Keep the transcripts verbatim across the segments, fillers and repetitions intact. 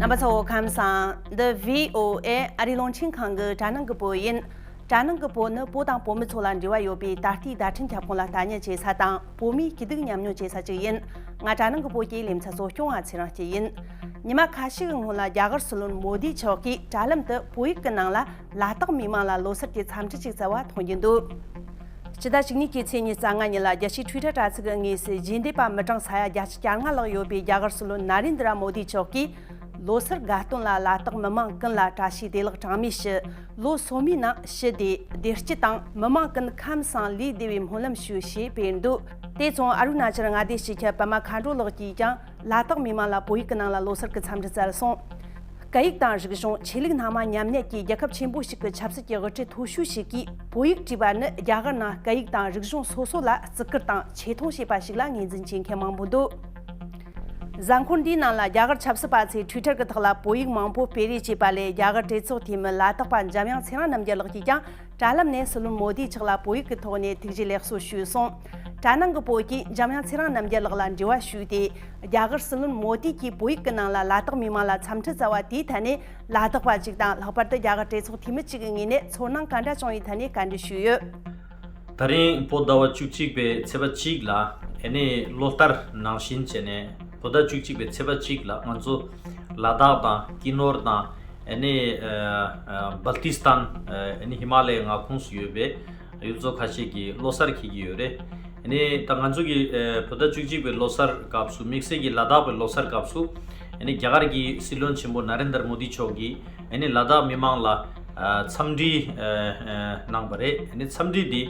མི་ཚང་བོ་ཁམས་བཟང་། འདི་བྷི་ཨོ་ཨེ་ཨ་རིའི་རླུང་འཕྲིན་ཁང་གི་དྲ་ནང་གི་བོད་ཡིན། དྲ་ནང་གི་བོད་ནི་བོད་དང་བོད་མི་ཚོ་ལ་འབྲེལ་བ་ཡོད་པའི་ད་ལྟའི་བརྡ་འཕྲིན་ཁྱབ་ཁོངས་ལ་ལྟ་ཉན་བྱེད་ས་དང་། བོད་མིའི་སྐྱིད་སྡུག་མཉམ་མྱོང་བྱེད་ས་ཅིག་ཡིན། ང་དྲ་ནང་གི་བོད་ཀྱི་ལེ་ཚན་གཙོ་སྐྱོང་བ་ཚེ་རིང་སྐྱིད་ཡིན། ཉི་མ་ཁ་ཤས་ཀྱི་སྔོན་ལ་རྒྱ་གར་སྲིད་བློན་མོ་དི་མཆོག་གིས་དྲ་ལམ་དུ་བོད་ཡིག་གི་ནང་ལ་ལ་དྭགས་མི་མང་ལ་ལོ་སར་གྱི་འཚམས་འདྲི་ཅིག་བསྩལ་བ་མཐོང་རྒྱུ་འདུག་སྤྱི་ཟླ་བཅུ་གཉིས་ཀྱི་ཚེས་ཉི་ཤུ་རྩ་ལྔ་ཉིན་ལ་རྒྱལ་སྤྱིའི་Twitter་དྲ་ཚིགས་ཀྱི་ངོས་སུ་རྗེས་འདེད་པ་མི་གྲངས་ས་ཡ་བརྒྱད་ཅུ་གྱ་ལྔ་ལྷག་ཡོད་པའི་རྒྱ་གར་སྲིད་བློན་ན་རེན་དྲ་མོ་དི་མཆོག་གིས་ལོ་སར་དགའ་སྟོན་ལ་ལ་དྭགས་མི་མང་ཀུན་ལ་བཀྲ་ཤིས་བདེ་ལེགས་གྲངས་མེད་ཞུ། ལོ་སོ་མའི་ནང་ཞི་བདེ་བདེ་སྐྱིད་དང་མི་མང་ཀུན་ཁམས་བཟང་ལུས་བདེ་བའི་སྨོན་ལམ་ཞུ་ཞེས་སྤེལ་འདུག་དེ་མཚུངས་ཨ་རུ་ན་ཅལ་མངའ་སྡེའི་སྤྱི་ཁྱབ་པད་མ་མཁའ་འགྲོ་ལགས་ཀྱིས་ཀྱང་། ལ་དྭགས་མི་མང་ལ་བོད་ཡིག་གི་ནང་ལ་ལོ་སར་གྱི་འཚམས་འདྲི་བསྩལ་སོང་། སྐད་ཡིག་དང་རིག་གཞུང་། ཆོས་ལུགས་སྣ་མང་མཉམ་གནས་ཀྱི་རྒྱལ་ཁབ་ཆེན་པོ་ཞིག་གི་ཆབ་སྲིད་ཀྱི་དབུ་ཁྲིད་མཐོ་ཤོས་ཤིག་གིས་བོད་ཡིག་བྲིས་པ་ནི་རྒྱ་གར་ནང་སྐད་ཡིག་དང་རིག་གཞུང་སོ་སོ་ལ་བརྩི་བཀུར་དང་ཆེ་མཐོང་བྱེད་པ་ཞིག་ལ་ངོས་འཛིན་བྱེད་མཁན་མང་པོ་འདུག་གཟའ་འཁོར་འདིའི་ནང་ལ་རྒྱ་གར་ཆབ་སྲིད་པ་ཚོས་Twitter་གྱི་ཐོག་ལ་བོད་ཡིག་མང་པོ་སྤེལ་རེས་བྱས་པ་ལས། རྒྱ་གར་གྲོས་ཚོགས་འཐུས་མི་ལ་དྭགས་པ་འཇམ་དབྱངས་ཚེ་རིང་རྣམ་རྒྱལ་ལགས་ཀྱིས་ཀྱང་། དྲ་ལམ་ནས་སྲིད་བློན་མོ་དི་མཆོག་ལ་བོད་ཡིག་གི་ཐོག་ནས་ཐུགས་རྗེ་ལེགས་གསོལ་ཞུས་སོང་། དྲ་ནང་གི་བོད་ཀྱིས་འཇམ་དབྱངས་ཚེ་རིང་རྣམ་རྒྱལ་ལགས་ལ་འབྲེལ་བ་ཞུས་ཏེ། རྒྱ་གར་སྲིད་བློན་མོ་དི་གིས་བོད་ཡིག་གི་ནང་ལ་ལ་དྭགས་མི་མང་ལ་འཚམས་འདྲི་བསྩལ་བ་དེའི་ཐད་ནས། ལ་དྭགས་པ་གཅིག་དང་། ལྷག་པར་དུ་རྒྱ་གར་གྲོས་ཚོགས་འཐུས་མི་གཅིག་གི་ངོས་ནས་ཚོར་སྣང་ག་འདྲ་བྱུང་བའི་ཐད་ནས་བཀའ་འདྲི་ཞུས་ཡོད། ད་རིང་བོད་ཟླ་བ་བཅུ་གཅིག་པའི་ཚེས་པ་གཅིག་ལ་ཨ་ནི་ལོ་ལྟར་ནང་བཞིན་བྱས་ནས། བོད་ཟླ་བཅུ་གཅིག་པའི་ཚེས་པ་གཅིག་ལ་ང་ཚོ་ལ་དྭགས་དང་ཀི་ནོར་དང་། ཨ་ནི་ཨ་ཨ་སྦལ་ཏི་སྟན། ཨ་ནི་ཧི་མ་ལ་ཡའི་མངའ་ཁོངས་སུ་ཡོད་པའི་ཡུལ་ཚོ་ཁ་ཤས་ཀྱིས་ལོ་སར་འཁེལ་གྱི་ཡོད་རེད། ཨ་ནི་ད་ང་ཚོ་གི་ཨ་བོད་ཟླ་བཅུ་གཅིག་པའི་ལོ་སར་སྐབས་སུ། དམིགས་བསལ་གྱི་ལ་དྭགས་པའི་ལོ་སར་སྐབས་སུ། ཨ་ནི་རྒྱ་གར་གྱི་སྲིད་བློན་ཆེན་པོ་ན་རེན་དར་མོ་དི་མཆོག་གིས་ཨ་ནི་ལ་དྭགས་མི་མང་ལ་ཨ་འཚམས་འདྲི་ཨ་ཨ་གནང་བ་རེད། ཨ་ནི་འཚམས་འདྲི་འདི།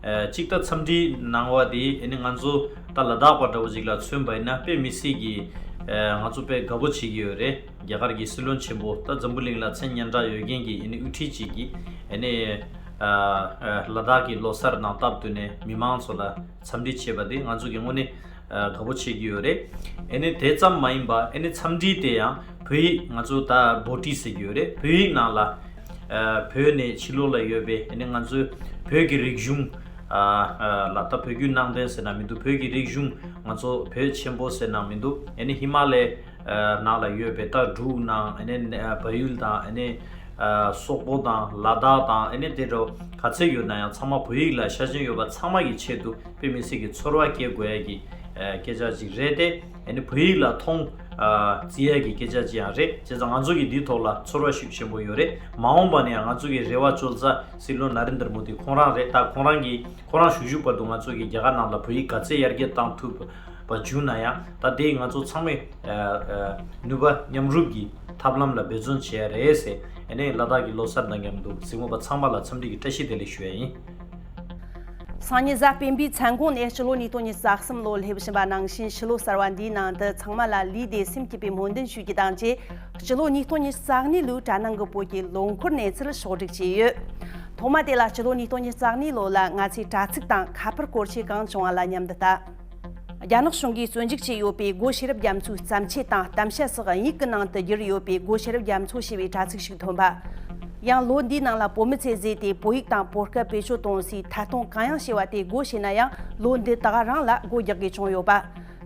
ཨ་གཅིག་ད་འཚམས་འདྲི་གནང་བ་དེ་ཨ་ནི་ང་ཚོ་ད་ལ་དྭགས་པ་འདྲ་བོ་ཅིག་ལ་མཚོན་པ་ཡིན་ན་དཔེ་མི་སྲིད་ཀྱི། ཨ་ང་ཚོ་དཔེ་དགའ་པོ་བྱེད་ཀྱི་ཡོད་རེད། རྒྱ་གར་གྱི་སྲིད་བློན་ཆེན་པོ། ད་འཛམ་བུ་གླིང་ལ་མཚན་སྙན་གྲགས་ཡོད་མཁན་གྱི་ཨ་ནི་དབུ་ཁྲིད་ཅིག་གིས་ཨ་ནི་ཨ་ཨ་ལ་དྭགས་ཀྱི་ལོ་སར་ནང་སྟབས་བསྟུན་ནས་མི་མང་ཚོ་ལ་འཚམས་འདྲི་བྱས་པ་དེ་ང་ཚོ་གི་དངོས་གནས་ཨ་དགའ་པོ་བྱེད་ཀྱི་ཡོད་རེད། ཨ་ནི་དེ་ཙམ་མ་ཡིན་པ། ཨ་ནི་འཚམས་འདྲི་དེ་ཡང་བོད་ཡིག། ང་ཚོ་ད་བྷོ་ཊི་ཟེར་གྱི་ཡོད་རེད། བོད་ཡིག་ནང་ལ། ཨ་བོད་ནས་ཕྱི་ལོགས་ལ་ཡོད་པའི་ཨ་ནི་ང་ཚོའི་བོད་ཀྱི་རིག་གཞུང་། ཨ་ཨ་ལ་ད་བོད་བརྒྱུད་ནང་བསྟན་ཟེར་ན་མི་འདུག་བོད་ཀྱི་རིག་གཞུང་ང་ཚོ་བོད་ཆེན་པོ་ཟེར་ན་མི་འདུག་ཨ་ནི་ཧི་མ་ལ་ཡའི་ཨ་ནང་ལ་ཡོད་པའི་ད་འབྲུག་ནང་། ཨ་ནི་ཨ་བལ་ཡུལ་དང་། ཨ་ནི་ཨ་སོག་པོ་དང་། ལ་དྭགས་དང་། ཨ་ནི་དེ་འདྲ་ག་ཚད་ཡོད་ན་ཡང་ཚང་མ་བོད་ཡིག་ལ་ཤ་ཞེན་ཡོད་པ་ཚང་མ་གི་ཆེད་དུ་དཔེ་མི་སྲིད་ཀྱི་ཚོར་བ་སྐྱེ་དགོས་ཡ་གི་ཨ་སྐད་ཆ་ཅིག་རེད་དེ། ཨ་ནི་བོད་ཡིག་ལ་མཐོང་ཨ་བརྩི་ཡ་གི་སྐད་ཆ་ཅིག་ཡང་རེད། བྱས་ཙང་ང་ཚོ་གི་འདིའི་ཐོག་ལ་ཚོར་བ་ཤུགས་ཆེན་པོ་ཡོད་རེད། མ་འོངས་པ་ནས་ཡང་ང་ཚོ་གི་རེ་བ་བཅོལ་ས་སྲིད་བློན་ན་རེན་དར་མོ་དི་ཁོང་རང་རེད། ད་ཁོང་རང་གིས། ཁོང་རང་བཞུགས་བཞུགས་བར་དུ་ང་ཚོ་གི་རྒྱ་གར་ནང་ལ་བོད་ཡིག་ག་ཚད་ཡར་རྒྱས་བཏང་ཐུབ་པ་བྱུང་ན་ཡང་། ད་དེ་ང་ཚོ་ཚང་མས་ཨ་ཨ་ནུས་པ་མཉམ་རུབ་ཀྱིས་ཐབས་ལམ་ལ་འབད་བརྩོན་བྱེད་ཡ་རེད་ཟེར། ཨ་ནི་ལ་དྭགས་ཀྱི་ལོ་གསར་དང་མཉམ་དུ་གཟིགས་མོ་པ་ཚང་མ་ལ་འཚམས་འདྲི་གི་བཀྲ་ཤིས་བདེ་ལེགས་ཞུ་ཡ་ཡིན། སང་ཉིན་གཟའ་སྤེན་པའི་མཚན་གུང་ནས་སྤྱི་ལོ་ཉིས་སྟོང་ཉི་ཤུ་རྩ་གསུམ་ལོ་སླེབས་བཞིན་པ་ནང་བཞིན། ཕྱི་ལོ་གསར་བ་འདིའི་ནང་དུ་ཚང་མ་ལ་ལུས་བདེ་སེམས་སྐྱིད་པའི་སྨོན་འདུན་ཞུ་རྒྱུ་དང་བཅས། སྤྱི་ལོ་ཉིས་སྟོང་ཉི་ཤུ་རྩ་གཉིས་ལོའི་དྲ་ནང་གི་བོད་ཀྱི་ལོ་འཁོར་གནས་ཚུལ་ཕྱོགས་བསྒྲིགས་བྱས་ཡོད། ཐོག་མ་དེ་ལ་སྤྱི་ལོ་ཉིས་སྟོང་ཉི་ཤུ་རྩ་གཉིས་ལོ་ལ་ང་ཚོས་དྲ་ཚིགས་དང་ཁ་པར་སྐོར་ཆས་གང་བྱུང་བ་ལ་མཉམ་དུ་ལྟ། རྒྱ་ནག་གཞུང་གིས་བཙོན་འཇུག་བྱས་ཡོད་པའི་སྒོ་ཤེས་རབ་རྒྱ་མཚོའི་བརྩམས་ཆོས་དང་གཏམ་བཤད་སོགས་དབྱིན་ཡིག་གི་ནང་དུ་བསྒྱུར་ཡོད་པའི་སྒོ་ཤེས་རབ་རྒྱ་མཚོ་ཞེས་པའི་དྲ་ཚིགས་ཤིག་ཐོན་པ། ཡང་ལོ་འདིའི་ནང་ལ་བོད་མི་ཚོས་བཟོས་ཏེ་བོད་ཡིག་དང་བོད་སྐད་བེད་སྤྱོད་གཏོང་སའི་ཐད་གཏོང་གང་ཡང་བྱས་པ་དེ་སྒོ་ཕྱེ་ན་ཡང་ལོ་འདི་དག་རང་ལ་སྒོ་རྒྱག་དགོས་བྱུང་ཡོད་པ།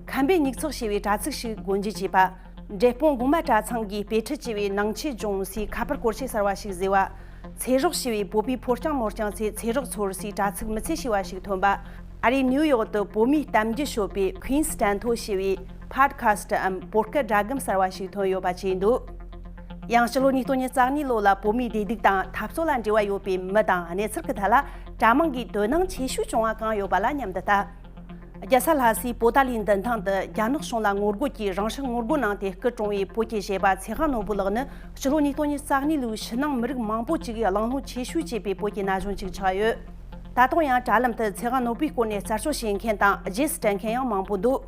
ཁམས་པའི་ཉིག་ཚགས་ཞེས་པའི་དྲ་ཚིགས་ཤིག་སྒོ་འབྱེད་བྱས་པ། འབྲས་སྤུངས་གོང་མ་གྲྭ་ཚང་གིས་དཔེ་ཁྲིད་ཅེས་པའི་ནང་ཆོས་སྦྱོང་སའི་ཁ་པར་སྐོར་ཆས་གསར་བ་ཞིག་བཟོས་པ། ཚེ་སྲོག་ཞེས་པའི་བོད་པའི་ཕོ་རྐྱང་མོ་རྐྱང་ཚོས་ཚེ་སྲོག་འཚོ་བའི་དྲ་ཚིགས་མི་ཚེ་ཞེས་པ་ཞིག་ཐོན་པ། ཨ་རིའི་ནིའུ་ཡོག་ཏུ་བོད་མིའི་གཏམ་རྒྱུད་ཤོད་པའི་Queen's Tanto ཞེས་པའི་Podcast་འམ་བོད་སྐད་སྒྲ་སྒམ་གསར་བ་ཞིག་ཐོན་ཡོད་པ་བཅས་འདུག་ཡང་ཕྱི་ལོ་ཉིས་སྟོང་ཉི་ཤུ་རྩ་གཉིས་ལོ་ལ་བོད་མིའི་བདེ་སྡུག་དང་འཐབ་རྩོད་ལ་འབྲེལ་བ་ཡོད་པའི་མི་དང་གནས་ཚུལ་གྱི་ཐད་ལ་དྲ་མིག་གིས་དོ་སྣང་ཆེ་ཤོས་བྱུང་བ་གང་ཡོད་པ་ལ་མཉམ་དུ་ལྟ། རྒྱལ་ས་ལྷ་སའི་པོ་ཏཱ་ལའི་མདུན་ཐང་དུ་རྒྱ་ནག་གཞུང་ལ་ངོ་རྒོལ་གྱིས་རང་སྲོག་ངོ་རྒོལ་གནང་སྟེ་སྐུ་གྲོངས་པའི་བོད་ཀྱི་གཞས་པ་ཚེ་དབང་ནོར་བུ་ལགས་ནི་ཕྱི་ལོ་ཉིས་སྟོང་ཉི་ཤུ་རྩ་གཉིས་ལོའི་ཕྱི་ནང་མི་རིགས་མང་པོ་ཅིག་གླེང་སློང་ཆེ་ཤོས་བྱས་པའི་བོད་ཀྱི་ན་གཞོན་ཅིག་ཆགས་ཡོད། ད་དུང་ཡང་དྲ་ལམ་དུ་ཚེ་དབང་ནོར་བུའི་སྐོར་ནས་རྩད་གཅོད་བྱེད་མཁན་དང་རྗེས་སུ་དྲན་མཁན་ཡང་མང་པོ་འདུག་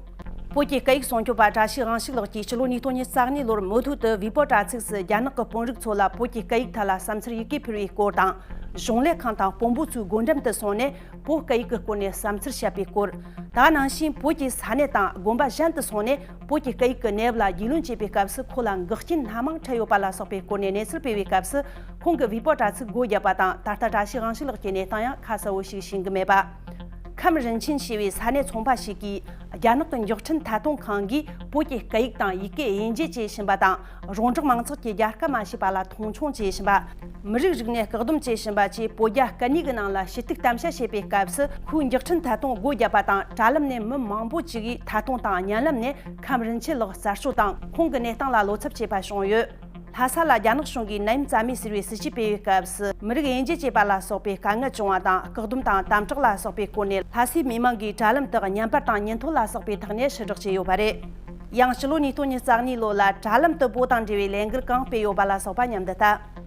བོད་ཀྱི་སྐད་ཡིག་སྲུང་སྐྱོབ་པ་བཀྲ་ཤིས་དབང་ཕྱུག་ལགས་ཀྱིས་ཕྱི་ལོ་ཉིས་སྟོང་ཉི་ཤུ་རྩ་གཉིས་ལོར་མུ་མཐུད་དུ་ཝི་པོ་དྲ་ཚིགས་སུ་རྒྱ་ནག་གི་དཔོན་རིགས་ཚོ་ལ་བོད་ཀྱི་སྐད་ཡིག་ཐད་ལ་བསམ་ཚུལ་ཡི་གེ་ཕུལ་བའི་སྐོར་དང་། གཞུང་ལས་ཁང་དང་དཔོན་པོ་ཚོའི་སྒོ་འགྲམ་དུ་སོང་ནས་བོད་སྐད་ཡིག་གི་སྐོར་ནས་བསམ་ཚུལ་བཤད་པའི་སྐོར། ད་ག་ནང་བཞིན་བོད་ཀྱི་ས་གནས་དང་དགོན་པ་གཞན་དུ་སོང་ནས་བོད་ཀྱི་སྐད་ཡིག་གི་གནས་བབ་ལ་རྒྱུས་ལོན་བྱེད་པའི་སྐབས་སུ་ཁོ་ལ་འགག་རྐྱེན་སྣ་མང་འཕྲད་ཡོད་པ་ལ་སོགས་པའི་སྐོར་ནས་གནས་ཚུལ་སྤེལ་བའི་སྐབས་སུ། ཁོང་གིས་ཝི་པོ་དྲ་ཚིགས་སྒོ་བརྒྱབ་པ་དང་། ད་ལྟ་བཀྲ་ཤིས་དབང་ཕྱུག་ལགས་ཀྱི་གནས་སྟངས་ཡང་ཁ་གསལ་བོ་ཞིག་ཤེས་ཀྱི་མེད་པ། ཁམས་རིན་ཆེན་ཞེས་པའི་ས་གནས་ཚོང་པ་ཞིག་གིས། རྒྱ་ནག་གི་མགྱོགས་འཕྲིན་ཐད་གཏོང་ཁང་གིས་བོད་ཀྱི་སྐད་ཡིག་དང་ཡི་གེ་དབྱེ་འབྱེད་བྱེད་བཞིན་པ་དང་། རོང་འབྲོག་མང་ཚོགས་ཀྱིས་རྒྱལ་ཁ་མ་ཕྱེས་པ་ལ་མཐོང་ཆུང་བྱེད་བཞིན་པ། མི་རིགས་རིག་གནས་བཀག་སྡོམ་བྱེད་བཞིན་པ་བཅས་བོད་རྒྱ་སྐད་གཉིས་ཀྱི་ནང་ལ་ཞུ་གཏུག་དམ་བཤད་བྱེད་པའི་སྐབས་སུ། ཁོས་མགྱོགས་འཕྲིན་ཐད་གཏོང་སྒོ་བརྒྱབ་པ་དང་། དྲ་ལམ་ནས་མི་མང་པོ་ཅིག་གིས་ཐད་གཏོང་དང་། བརྙན་ལམ་ནས་ཁམས་རིན་ཆེན་ལགས་རྩད་གཅོད་དང་། ཁོང་གི་གནས་སྟངས་ལ་བློ་འཚབ་བྱེད་པ་བྱུང་ཡོད། ལྷ་ས་ལ་རྒྱ་ནག་གཞུང་གིས་ནད་ཡམས་རྩ་མེད་ཟེར་བའི་སྲིད་ཇུས་སྤེལ་བའི་སྐབས་སུ། མི་རིགས་དབྱེ་འབྱེད་བྱེད་པ་ལ་སོགས་པའི་དཀའ་ངལ་བྱུང་བ་དང་། བཀག་སྡོམ་དང་དམ་དྲག་ལ་སོགས་པའི་སྐོར་ནས། ལྷ་སའི་མི་མང་གིས་དྲ་ལམ་དུ་བརྙན་པར་དང་བརྙན་ཐུང་ལ་སོགས་པའི་ཐོག་ནས་ཕྱིར་བསྒྲགས་བྱས་ཡོད་པ་རེད། ཡང་སྤྱི་ལོ་ཉིས་སྟོང་ཉི་ཤུ་རྩ་གཉིས་ལོ་ལ་དྲ་ལམ་དུ་བོད་དང་འབྲེལ་བའི་ལས་འགུལ་གང་སྤེལ་ཡོད་པ་ལ་སོགས་པ་མཉམ་དུ་ལྟ།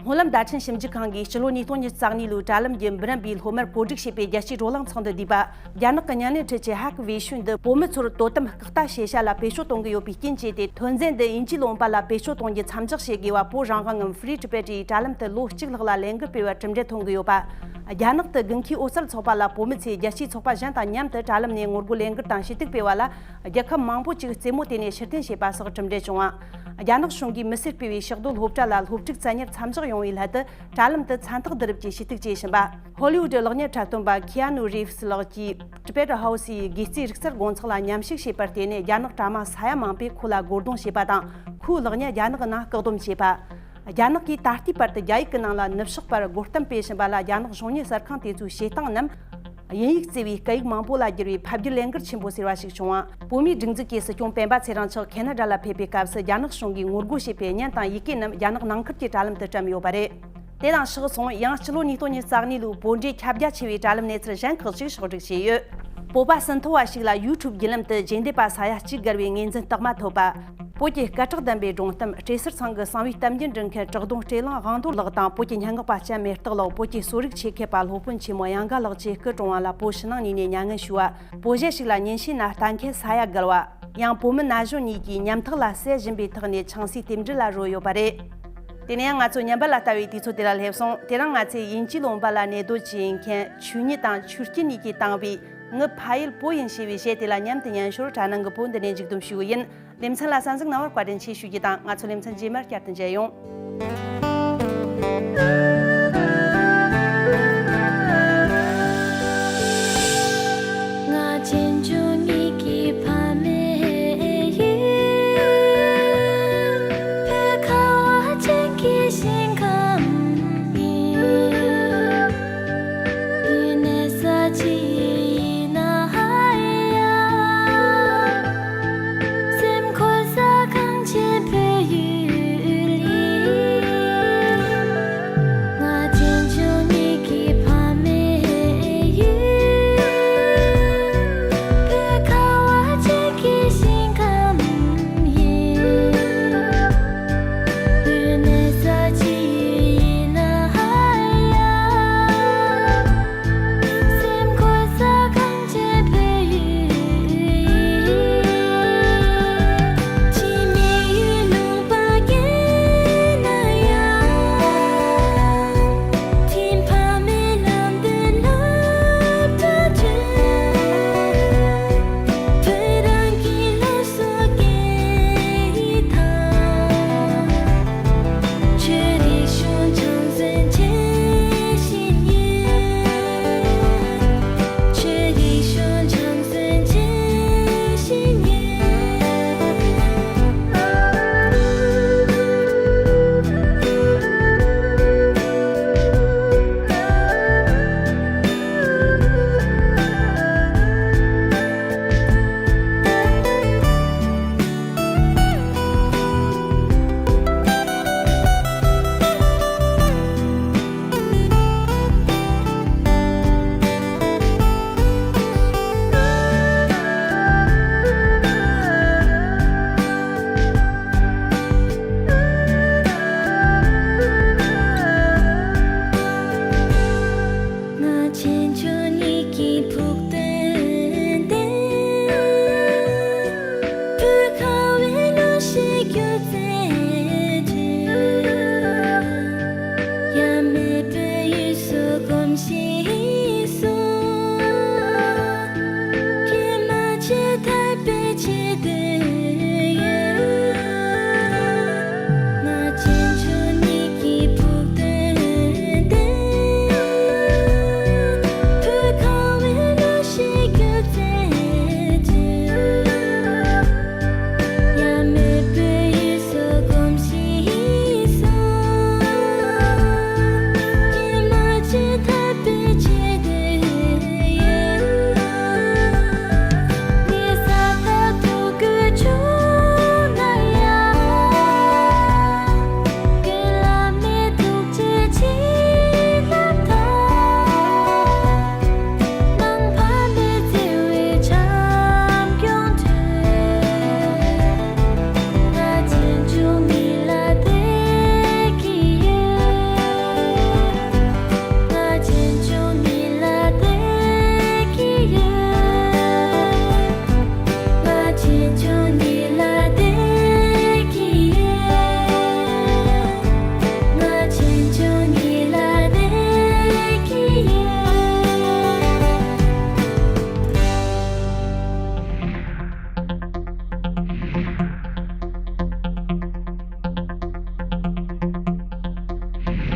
སྨོན་ལམ་བརྡ་འཕྲིན་ཞིབ་འཇུག་ཁང་གིས་སྤྱི་ལོ་ཉིས་སྟོང་ཉི་ཤུ་རྩ་གཉིས་ལོའི་དྲ་ལམ་གྱི་འབུམ་རམས་པའི་སློབ་མར་བཀོད་སྒྲིག་བྱས་པའི་རྒྱལ་སྤྱིའི་བགྲོ་གླེང་ཚོགས་འདུ་བསྡུས་པ། རྒྱ་ནག་གི་མཉམ་ལས་འཕྲུལ་ཆས་ཧེག་བེད་སྤྱོད་འདི་བོད་མི་ཚོར་དོ་དམ་ལྐུགས་ལྟ་ཤེས་བྱ་ལ་བེད་སྤྱོད་གཏོང་གི་ཡོད་པའི་རྐྱེན་བྱས་ཏེ། ཐོན་རྫས་འདི་དབྱིན་ཇིའི་ལུང་པ་ལ་བེད་སྤྱོད་གཏོང་རྒྱུ་མཚམས་འཇོག་བྱེད་དགོས་པ། བོད་རང་དབང་ངམ་Free Tibet ཡི་དྲ་ལམ་དུ་ལོ་གཅིག་ལྷག་ལ་ལས་འགུལ་སྤེལ་བར་གྲུབ་འབྲས་ཐོན་གྱི་ཡོད་པ། རྒྱ་ནག་ཏུ་དགུན་ཁའི་འོད་གསལ་ཚོགས་པ་ལ་བོད་མི་ཚོས་རྒྱལ་སྤྱིའི་ཚོགས་པ་གཞན་དང་མཉམ་དུ་དྲ་ལམ་ནས་ངོ་རྒོལ་ལས་འགུལ་དང་ཞུ་གཏུག་སྤེལ་བ་ལ། རྒྱལ་ཁབ་མང་པོ་ཅིག་རྩེད་མོ་དེ་ནས་ཕྱིར་འཐེན་བྱས་པ་སོགས་གྲུབ་འབྲས་བྱུང་བ། རྒྱ་ནག་གཞུང་གིས་མི་སེར་སྤེལ་བའི་ཕྱག་སྡོད་སློབ་གྲྭ་ལ་སློབ་ཕྲུག་བཙན་ཉར་མཚམས་འཇོག་ཡོང་བའི་སླད་དུ། དྲ་ལམ་དུ་མཚན་རྟགས་བསྡུ་རུབ་ཀྱིས་ཞུ་གཏུག་བྱས་བཞིན་པ། ཧོ་ལི་ཝུ་ཌི་གློག་བརྙན་འཁྲབ་སྟོན་པ་Keanu Reeves ལགས་ཀྱིས་Tibet House ཡི་སྒོས་རྩིས་རིག་རྩལ་དགོང་ཚོགས་ལ་མཉམ་ཞུགས་བྱས་པར་བརྟེན་ནས། རྒྱ་ནག་དྲ་དམངས་ས་ཡ་མང་པོས་ཁོ་ལ་རྒོལ་རྡུང་བྱས་པ་དང་། ཁོའི་གློག་བརྙན་རྒྱ་ནག་གི་ནང་བཀག་སྡོམ་བྱས་པ། རྒྱ་ནག་གིས་ད་ལྟའི་བར་དུ་རྒྱ་ཡིག་གི་ནང་ལ་ནུབ་ཕྱོགས་པར་རྒོལ་གཏམ་སྤེལ་བཞིན་པ་ལ། རྒྱ་ནག་གཞུང་གཉེར་གསར་ཁང་དེ་ཚོའི་བྱེད་སྟངས་རྣམས་དབྱིན་ཡིག་གཙོས་པའི་སྐད་ཡིག་མང་པོ་ལ་བསྒྱུར་བའི་ཕབ་བསྒྱུར་ལས་འགུལ་ཆེན་པོ་ཟེར་བ་ཞིག་བྱུང་བ། བོད་མིའི་སྒྲིག་འཛུགས་ཀྱི་སྲིད་སྐྱོང་སྤེན་པ་ཚེ་རིང་མཆོག་ཁེ་ན་ཌ་ལ་ཕེབས་པའི་སྐབས་སུ། རྒྱ་ནག་གཞུང་གིས་ངོ་རྒོལ་བྱེད་པའི་བརྙན་དང་ཡི་གེ་རྣམས་རྒྱ་ནག་ནང་ཁུལ་གྱི་དྲ་ལམ་དུ་བཀྲམ་ཡོད་པ་རེད། དེ་དང་ཕྱོགས་མཚུངས། ཡང་སྤྱི་ལོ་ཉིས་སྟོང་ཉི་ཤུ་རྩ་གཉིས་ལོའི་བོད་འབྲེལ་ཁྱབ་རྒྱ་ཆེ་བའི་དྲ་ལམ་གནས་ཚུལ་གཞན་ཁག་ཅིག་ཕྱོགས་བསྒྲིགས་བྱས་ཡོད། བོད་པ་ཟིན་ཐོ་བ་ཞིག་ལ་YouTube བརྒྱུད་ལམ་དུ་རྗེས་འདེད་པ་ས་ཡ་གཅིག་བརྒལ་བའི་ངོས་འཛིན་རྟགས་མ་ཐོབ་པ། བོད་ཀྱི་སྐད་གྲགས་ལྡན་པའི་སྒྲུང་གཏམ་སྤྲེལ་ཟུར་ཚང་གི་གསང་བའི་གཏམ་རྒྱུད་འབྲི་མཁན་བཀྲག་གདོང་སྤྲེལ་གླང་དབང་རྡོར་ལགས་དང་། བོད་ཀྱི་སྙན་ངག་པ་ལྕམ་མེ་སྟག་ལགས། བོད་ཀྱི་གསོ་རིག་ཆེད་མཁས་པ་སློབ་དཔོན་ཆེན་མོ་གཡང་དགའ་ལགས་བཅས་སྐུ་གྲོངས་པ་ལ་བོད་ཕྱི་ནང་གཉིས་ནས་མྱ་ངན་ཞུ་བ། བོད་གཞས་ཤིག་ལ་ཉན་ཤེས་ན་ལྟ་མཁན་ས་ཡ་བརྒལ་བ། ཡང་བོད་མི་ན་གཞོན་གཉིས་ཀྱིས་ཉམ་ཐག་ལ་བསད་བཞིན་པའི་ཐོག་ནས་ཆང་སའི་རྟེན་འབྲེལ་ལ་རོལ་ཡོད་པ་རེད། དེ་ནས་ཡང་ང་ཚོ་ཉམས་པ་ལ་ལྟ་བའི་དུས་ཚོད་དེ་ལ་སླེབས་སོང་། དེ་རིང་ང་ཚོས་དབྱིན་ཇིའི་ལུང་པ་ལ་གནས་སྡོད་བྱེད་མཁན་ཆོས་ཉིད་དང་ཆོས་སྐྱིད་གཉིས་ཀྱིས་བཏང་བའི་ངའི་ཕ་ཡུལ་བོད་ཡིན་ཞེས་པའི་གཞས་དེ་ལ་མཉམ་དུ་ཉན་ཞོར། དྲ་ནང་གི་བོད་འདི་ནས་མཇུག་བསྡོམས་ཞུ་གི་ཡིན། ལེ་ཚན་ལ་གསན་གཟིགས་གནང་བར་བཀའ་དྲིན་ཆེ་ཞུ་རྒྱུ་དང་། ང་ཚོ་ལེ་ཚན་རྗེས་མར་བསྐྱར་དུ་མཇལ་ཡོང་།